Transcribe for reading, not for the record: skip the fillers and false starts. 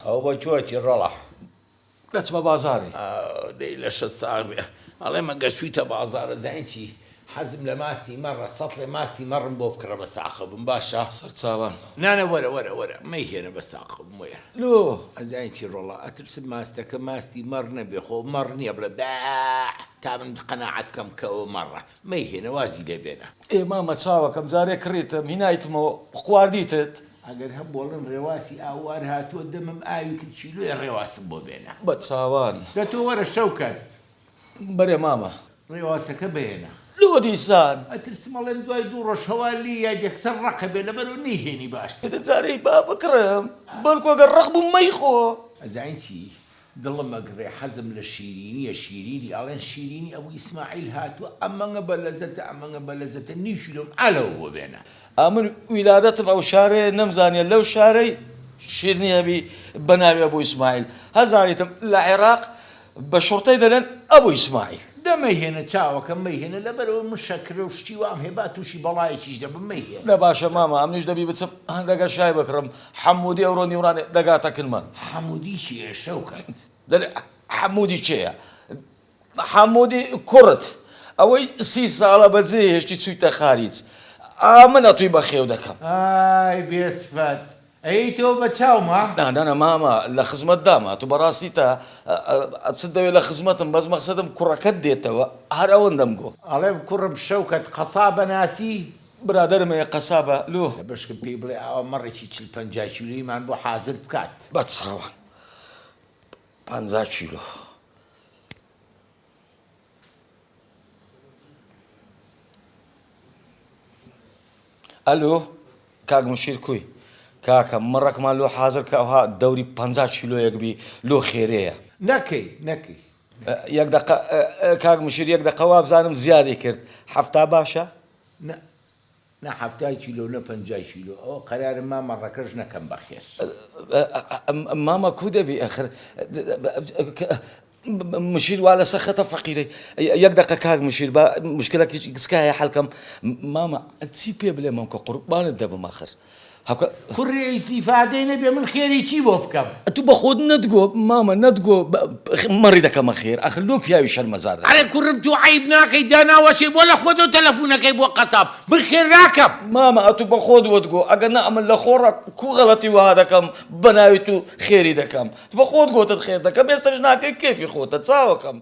ئەوە بۆ کوێ ئەچی ڕۆڵە؟ دەچمە بازاڕێ. دەی لەشت ساغ بێ. ئەڵێم ئەگەر چوویتە بازاڕ ئەزانی چی؟ حەزم لە ماستی مەڕە، سەتڵێ ماستی مەڕم بۆ بکڕە بە ساخە بم باشە؟ سەرچاوان. نا نا وەرە وەرە وەرە مەیهێنە بە ساقە بم وەرە. لۆ؟ ئەزانی چی ڕۆڵە ئەترسم ماستەکە ماستی مەڕ نەبێ خۆ مەڕ نییە بڵێ بەع تا من قەناعەت بکەم کە ئەوە مەڕە. مەیهێنە وازی لێ بێنە. ئێ مامە چاوەکەم جارێ کڕیتم هینایتمەوە خواردیتت؟ ئەگەر هەبوو ئەڵێن ڕێواسی ئاوار هاتووە دەمم ئاوی کرد کیلۆیە ڕێواسم بۆ بێنە. بە چاوان. دە تۆ وەرە شەوکەت. بەرێ مامە. ڕێواسەکە بهێنە. لۆ دیسان؟ ئەترسم ئەڵێن دوای دوو ڕۆژ هەوا لێی یاد یەکسەر ڕەقە بێ لەبەرئەوە نەیهێنی باشترە. دە جارێ با بکڕم بەڵکو ئەگەر ڕەق بوو مەیخۆ. ئەزانی چی؟ دڵم ئەگڕێ حەزم لە شیرینیە شیرینی ئەڵێن شیرینی ئەبو ئیسماعیل هاتوە ئەمەنگە بەلەزەتە ئەمەنگە بەلەزەتە نیو کیلۆم ئالەوە بۆ بێنە. ئەمن ویلادەتم ئەو شارەیە نەمزانیە لەو شارەی شیرنی هەبی بەناوی ئەبو ئیسماعیل هەزانیتم لە عێراق بە شوڕتەی دەلێن ئەبو ئیسماعیل. دە مەیهێنە چاوەکەم مەیهێنە لەبەرئەوەی من شەکرە و شتی وام هەیە با توشی بەڵایەکیش دەبم مەیهێنە. دە باشە مامە ئەمنیش دەبی بچم هەندەگە شای بکڕم حەمودی ئەورۆ نیوڕانێ دەگاتە کنمان. حەمودی کێیە شەوکەت؟ دەرێ حەمودی کێیە؟ حەمودی کوڕت ئەوەی سی ساڵە بەجێی هێشتی چوویتە خاریج. ئا من ئەتووی بەخێو دەکەم. ئای بێسفەت ئەیەیتەوە بە چاوما؟ نا نا نا مامە لە خزمەت دامە ئەتوو بەڕاستیتە چت دەوێ لە خزمەتم بەس مەخسەدم کوڕەکەت دێتەوە هەر ئەوەندەم گۆ. ئەڵێم کوڕم شەوکەت قەسابە ناسی؟ برادەرم هەیە قەسابە لۆ. دە بەشکم پێی بڵێ ئاوا مەڕێکی چل 50 کیلۆییمان بۆ حازر بکات. بە چاوان 50 کیلۆ. ئەلۆ کاک مشیر کوی کاکە مەڕەکمان لۆ حازر کە ئەوها دەوری 50 کیلۆیەک بی لۆ خێرەیە. نەکەی نەکەی. یەک دەقە کاک مشیر یەک دەقە وابزانم زیادی کرد حەفتا باشە؟ نە نە حەفتا کیلۆ نە 50 کیلۆ ئەوە قەرارە ما مەڕەکەش نەکەم بەخێر. مامە کو دەبی ئەخر مشیر وا لەسەر خەتە فەقیرەی یەک دەقە کاک مشیر با مشکلەکی گچکە هەیە حەلکەم مامە چی پێ بلێ مەمکە قوربانت دەبم ئاخر هەکە کوڕی ئیستیفادەی نەبێ من خێری چی بۆ بکەم؟ ئەتوو بە خۆت نەتگۆ مامە نەتگۆ مەڕی دەکەمە خێر ئاخر لۆ پیاوی شەرمەزار دەکەم. ئەرێ کوڕم تۆ عەیب ناکەی داناوەشێ بۆ لە خۆتەوە تەلەفونەکەی بۆ قەساب من خێر ناکەم. مامە ئەتوو بە خۆت وتگۆ ئەگەر نا ئەمن لە خۆڕا کو غەڵەتی وەها دەکەم بە ناوی تو خێری دەکەم بە خۆت گۆتت خێر دەکەم ئێستەش ناکەی کەیفی خۆتە چاوەکەم.